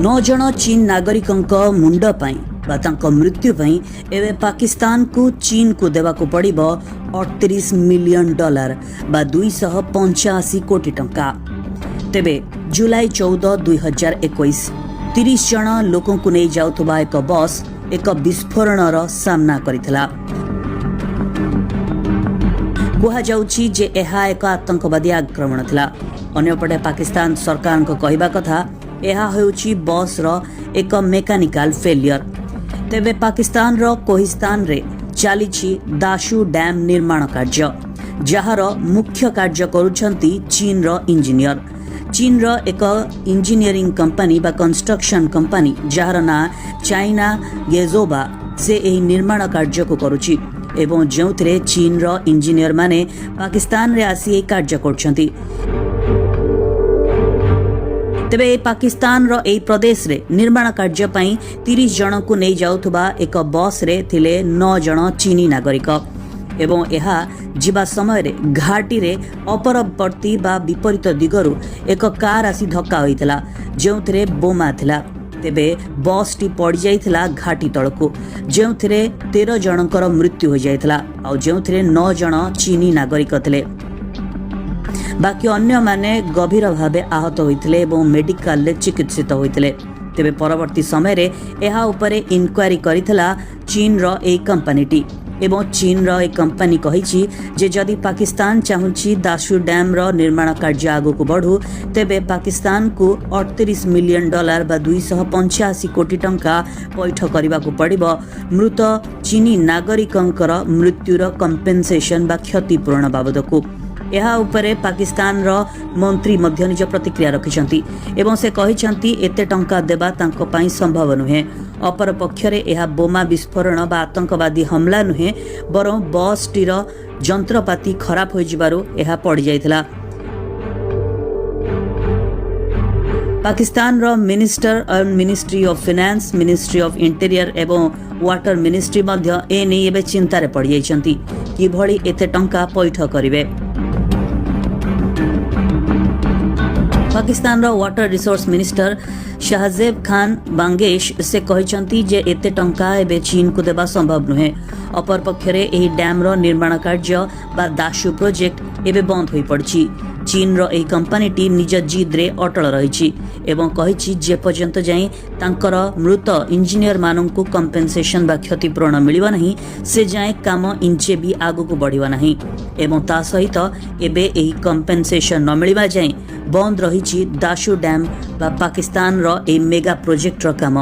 ନଅ ଜଣ ଚୀନ ନାଗରିକଙ୍କ ମୁଣ୍ଡ ପାଇଁ ବା ତାଙ୍କ ମୃତ୍ୟୁ ପାଇଁ ଏବେ ପାକିସ୍ତାନକୁ ଚୀନକୁ ଦେବାକୁ ପଡ଼ିବ 38 ମିଲିୟନ ଡଲାର ବା 285 କୋଟି ଟଙ୍କା। ତେବେ ଜୁଲାଇ 14, 2021, 30 ଜଣ ଲୋକଙ୍କୁ ନେଇ ଯାଉଥିବା ଏକ ବସ୍ ଏକ ବିସ୍ଫୋରଣର ସାମ୍ନା କରିଥିଲା। କୁହାଯାଉଛି ଯେ ଏହା ଏକ ଆତଙ୍କବାଦୀ ଆକ୍ରମଣ ଥିଲା। ଅନ୍ୟପଟେ ପାକିସ୍ତାନ ସରକାରଙ୍କ କହିବା କଥା, ଏହା ହେଉଛି ବସ୍ର ଏକ ମେକାନିକାଲ ଫେଲିୟର। ତେବେ ପାକିସ୍ତାନର କୋହିସ୍ତାନରେ ଚାଲିଛି ଦାସୁ ଡ୍ୟାମ୍ ନିର୍ମାଣ କାର୍ଯ୍ୟ, ଯାହାର ମୁଖ୍ୟ କାର୍ଯ୍ୟ କରୁଛନ୍ତି ଚୀନର ଇଞ୍ଜିନିୟର। ଚୀନର ଏକ ଇଞ୍ଜିନିୟରିଂ କମ୍ପାନୀ ବା କନଷ୍ଟ୍ରକ୍ସନ କମ୍ପାନୀ, ଯାହାର ନାଁ ଚାଇନା ଗେଜୋବା, ସେ ଏହି ନିର୍ମାଣ କାର୍ଯ୍ୟକୁ କରୁଛି ଏବଂ ଯେଉଁଥିରେ ଚୀନର ଇଞ୍ଜିନିୟରମାନେ ପାକିସ୍ତାନରେ ଆସି ଏହି କାର୍ଯ୍ୟ କରୁଛନ୍ତି। ତେବେ ଏହି ପାକିସ୍ତାନର ଏହି ପ୍ରଦେଶରେ ନିର୍ମାଣ କାର୍ଯ୍ୟ ପାଇଁ 30 ଜଣଙ୍କୁ ନେଇ ଯାଉଥିବା ଏକ ବସ୍ରେ ଥିଲେ ନଅ ଜଣ ଚୀନୀ ନାଗରିକ ଏବଂ ଏହା ଯିବା ସମୟରେ ଘାଟିରେ ଅପରବର୍ତ୍ତୀ ବା ବିପରୀତ ଦିଗରୁ ଏକ କାର୍ ଆସି ଧକ୍କା ହୋଇଥିଲା, ଯେଉଁଥିରେ ବୋମା ଥିଲା। ତେବେ ବସ୍ଟି ପଡ଼ିଯାଇଥିଲା ଘାଟି ତଳକୁ, ଯେଉଁଥିରେ 13 ଜଣଙ୍କର ମୃତ୍ୟୁ ହୋଇଯାଇଥିଲା ଆଉ ଯେଉଁଥିରେ ନଅ ଜଣ ଚୀନୀ ନାଗରିକ ଥିଲେ। ବାକି ଅନ୍ୟମାନେ ଗଭୀର ଭାବେ ଆହତ ହୋଇଥିଲେ ଏବଂ ମେଡିକାଲରେ ଚିକିତ୍ସିତ ହୋଇଥିଲେ। ତେବେ ପରବର୍ତ୍ତୀ ସମୟରେ ଏହା ଉପରେ ଇନକ୍ୱାରି କରିଥିଲା ଚୀନର ଏହି କମ୍ପାନୀଟି ଏବଂ ଚୀନର ଏହି କମ୍ପାନୀ କହିଛି ଯେ ଯଦି ପାକିସ୍ତାନ ଚାହୁଁଛି ଦାସୁ ଡ୍ୟାମ୍ର ନିର୍ମାଣ କାର୍ଯ୍ୟ ଆଗକୁ ବଢ଼ୁ, ତେବେ ପାକିସ୍ତାନକୁ 38 ମିଲିୟନ ଡଲାର ବା 285 କୋଟି ଟଙ୍କା ପଇଠ କରିବାକୁ ପଡ଼ିବ ମୃତ ଚୀନୀ ନାଗରିକଙ୍କର ମୃତ୍ୟୁର କମ୍ପେନସେସନ୍ ବା କ୍ଷତିପୂରଣ ବାବଦକୁ। ଏହା ଉପରେ ପାକିସ୍ତାନର ମନ୍ତ୍ରୀ ମଧ୍ୟ ନିଜ ପ୍ରତିକ୍ରିୟା ରଖିଛନ୍ତି ଏବଂ ସେ କହିଛନ୍ତି, ଏତେ ଟଙ୍କା ଦେବା ତାଙ୍କ ପାଇଁ ସମ୍ଭବ ନୁହେଁ। ଅପରପକ୍ଷରେ ଏହା ବୋମା ବିସ୍ଫୋରଣ ବା ଆତଙ୍କବାଦୀ ହମଲା ନୁହେଁ, ବରଂ ବସ୍ଟିର ଯନ୍ତ୍ରପାତି ଖରାପ ହୋଇଯିବାରୁ ଏହା ପଡ଼ିଯାଇଥିଲା। ପାକିସ୍ତାନର Minister and Ministry of Finance, Ministry of Interior ଏବଂ ୱାଟର ମିନିଷ୍ଟ୍ରି ମଧ୍ୟ ଏ ନେଇ ଏବେ ଚିନ୍ତାରେ ପଡ଼ିଯାଇଛନ୍ତି, କିଭଳି ଏତେ ଟଙ୍କା ପଇଠ କରିବେ। ପାକିସ୍ତାନର water resource minister Shahzeb Khan ବାଙ୍ଗେଶ, ସେ କହିଛନ୍ତି ଯେ ଏତେ ଟଙ୍କା ଏବେ ଚୀନକୁ ଦେବା ସମ୍ଭବ ନୁହେଁ। ଅପରପକ୍ଷରେ ଏହି ଡ୍ୟାମ୍ର ନିର୍ମାଣ କାର୍ଯ୍ୟ ବା ଦାସୁ ପ୍ରୋଜେକ୍ଟ ଏବେ ବନ୍ଦ ହୋଇପଡ଼ିଛି। ଚୀନର ଏହି କମ୍ପାନୀଟି ନିଜ ଜିଦ୍ରେ ଅଟଳ ରହିଛି ଏବଂ କହିଛି, ଯେପର୍ଯ୍ୟନ୍ତ ଯାଏଁ ତାଙ୍କର ମୃତ ଇଞ୍ଜିନିୟରମାନଙ୍କୁ କମ୍ପେନସେସନ୍ ବା କ୍ଷତିପୂରଣ ମିଳିବ ନାହିଁ, ସେ ଯାଏଁ କାମ ଇଞ୍ଚେ ବି ଆଗକୁ ବଢ଼ିବ ନାହିଁ। ଏବଂ ତା ସହିତ ଏବେ ଏହି କମ୍ପେନସେସନ୍ ନ ମିଳିବା ଯାଏଁ ବନ୍ଦ ରହିଛି ଦାସୁ ଡ୍ୟାମ୍ ବା ପାକିସ୍ତାନର ଏହି ମେଗା ପ୍ରୋଜେକ୍ଟର କାମ।